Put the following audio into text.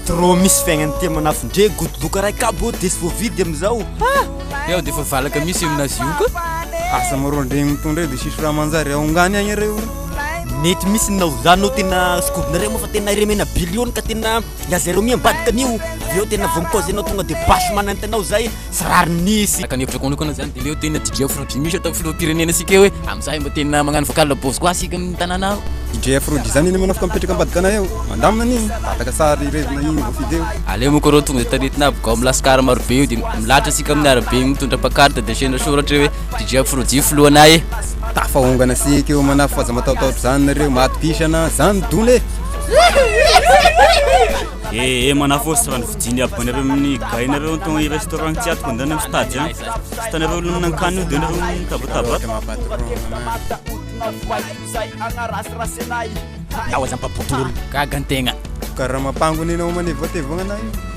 Trop misy fiaignana tia manafin-dre godoloka raiky aby ô desy voavidy amizao ha! Eo defa valaka misy aminazy io ka. Asa marô ndregny mitondra io de sisy raha manjary aongany agny reo. Mety misy ny naozanao tena scoop-nareo moa fa tena iremena billion ka tena lazareo mi ambadika an'io avy eo tena vao mikaozy anao tonga de basy manantanao zay tsy rariny nisy. Araka ny hevitra manokana zany de leo tena DJ Afro-D misy atao filoham-pirenena sika eo e, amizay mba tena magnano vocal boss koa sika amin'ny tanàna ao. DJ Afro-D zany anie manafika mipetraka ambadika anay ao, mandamina an'igny, tataka sary revina igny voafidy eo. Aleo moa rô tonga de taritina aby gao milascar marobe io de milahatra sika amin'ny arabe igny mitondra pancarte de asiana soratra hoe DJ Afro-D filohanay e. Tafaongana sika eo manafo fa aza matahotahotra zany nareo, matokisana zany dona e. Eh eh manafo sy raha nividiany aby anareo amin'ny gay nareo atao amin'ny restaurant tsy atoko andana amin'ny stade an. Tsy hitanareo olona nankany io de nareo mitabataba ato. Iaho aza mpampotololo. Gaga antegna. Karaha mampango ny anao manevatevagna anah io.